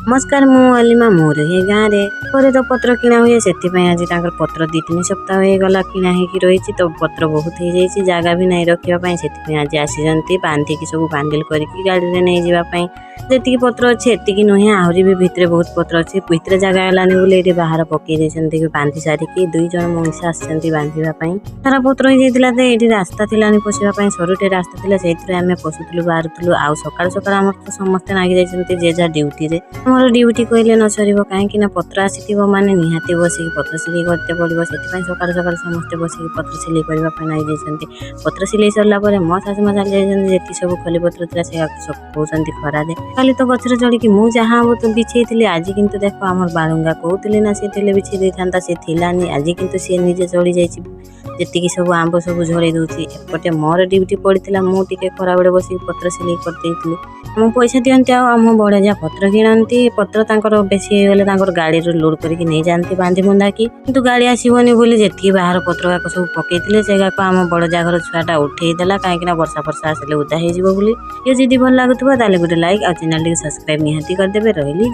ନମସ୍କାର, ମୁଁ ଅଲିମା, ମୁଁ ରୁହେ ଗାଁରେ। ଘରେ ତ ପତ୍ର କିଣା ହୁଏ, ସେଥିପାଇଁ ଆଜି ତାଙ୍କର ପତ୍ର 2-3 ସପ୍ତାହ ହେଇଗଲା କିଣା ହେଇକି ରହିଛି। ତ ପତ୍ର ବହୁତ ହେଇଯାଇଛି, ଜାଗା ବି ନାହିଁ ରଖିବା ପାଇଁ। ସେଥିପାଇଁ ଆଜି ଆସିଛନ୍ତି ବାନ୍ଧିକି ସବୁ ବାଣ୍ଡିଲ କରିକି ଗାଡ଼ିରେ ନେଇଯିବା ପାଇଁ। ଯେତିକି ପତ୍ର ଅଛି ଏତିକି ନୁହେଁ, ଆହୁରି ବି ଭିତରେ ବହୁତ ପତ୍ର ଅଛି। ଭିତରେ ଜାଗା ହେଲାନି ବୋଲି ଏଇଠି ବାହାର ପକେଇ ଦେଇଛନ୍ତି। ବାନ୍ଧି ସାରିକି ଦୁଇ ଜଣ ମଣିଷ ଆସିଛନ୍ତି ବାନ୍ଧିବା ପାଇଁ। ସାରା ପତ୍ର ହେଇଯାଇଥିଲା ତ ଏଇଠି ରାସ୍ତା ଥିଲାନି ପଶିବା ପାଇଁ, ସରୁଟେ ରାସ୍ତା ଥିଲା, ସେଇଥିରେ ଆମେ ପଶୁଥିଲୁ ବାହାରୁଥିଲୁ। ଆଉ ସକାଳୁ ସକାଳୁ ଆମର ତ ସମସ୍ତେ ନାଗି ଯାଇଛନ୍ତି ଯେ ଯାହା ଡ୍ୟୁଟିରେ। ଆମର ଡ୍ୟୁଟି କହିଲେ ନ ସରିବ, କାହିଁକି ନା ପତ୍ର ଆସିଥିବ ମାନେ ନିହାତି ବସିକି ପତ୍ର ସିଲେଇ କରତେ ପଡ଼ିବ। ସେଥିପାଇଁ ସକାଳୁ ସକାଳୁ ସମସ୍ତେ ବସିକି ପତ୍ର ସିଲେଇ କରିବା ପାଇଁ ନାଗି ଯାଇଛନ୍ତି। ପତ୍ର ସିଲେଇ ସରିଲା ପରେ ମୋ ଶାଶୁ ମା ଚାଲି ଯାଇଛନ୍ତି, ଯେତିକି ସବୁ ଖଲି ପତ୍ର ଥିଲା ସେୟାକୁ ଶୁଖଉଛନ୍ତି ଖରାରେ। କାଲି ତ ଗଛରେ ଚଢ଼ିକି ମୁଁ ଯାହା ତ ବିଛେଇଥିଲି, ଆଜି କିନ୍ତୁ ଦେଖ ଆମର ବାଳୁଙ୍ଗା କହୁଥିଲି ନା, ସେ ଥିଲେ ବିଛେଇ ଦେଇଥାନ୍ତା, ସେ ଥିଲାନି। ଆଜି କିନ୍ତୁ ସିଏ ନିଜେ ଚଢ଼ି ଯାଇଛି, ଯେତିକି ସବୁ ଆମ୍ବ ସବୁ ଝଡ଼େଇ ଦଉଛି। ଏପଟେ ମୋର ଡ୍ୟୁଟି ପଡ଼ିଥିଲା, ମୁଁ ଟିକେ ଖରାବେଳେ ବସିକି ପତ୍ର ସିଲେଇ କରିଦେଇଥିଲି। ଆମକୁ ପଇସା ଦିଅନ୍ତି ଆଉ ଆମ ବଡ଼ ଯାହା ପତ୍ର କିଣନ୍ତି। ପତ୍ର ତାଙ୍କର ବେଶୀ ହେଇଗଲେ ତାଙ୍କର ଗାଡ଼ିରୁ ଲୋଡ଼ କରିକି ନେଇଯାଆନ୍ତି ବାନ୍ଧି ବୁନ୍ଧାକି। କିନ୍ତୁ ଗାଡ଼ି ଆସିବନି ବୋଲି ଯେତିକି ବାହାର ପତ୍ର ଯାକ ସବୁ ପକେଇଥିଲେ, ସେଗାକ ଆମ ବଡ଼ ଯା ଘର ଛୁଆଟା ଉଠେଇ ଦେଲା, କାହିଁକି ନା ବର୍ଷା ଫର୍ଷା ଆସିଲେ ଓଦା ହେଇଯିବ ବୋଲି। ଇଏ ଯଦି ଭଲ ଲାଗୁଥିବ, ତାହେଲେ ଗୋଟେ ଲାଇକ୍ ଆଉ ଚ୍ୟାନେଲଟିକୁ ସବସ୍କ୍ରାଇବ୍ ନିହାତି କରିଦେବେ। ରହିଲି।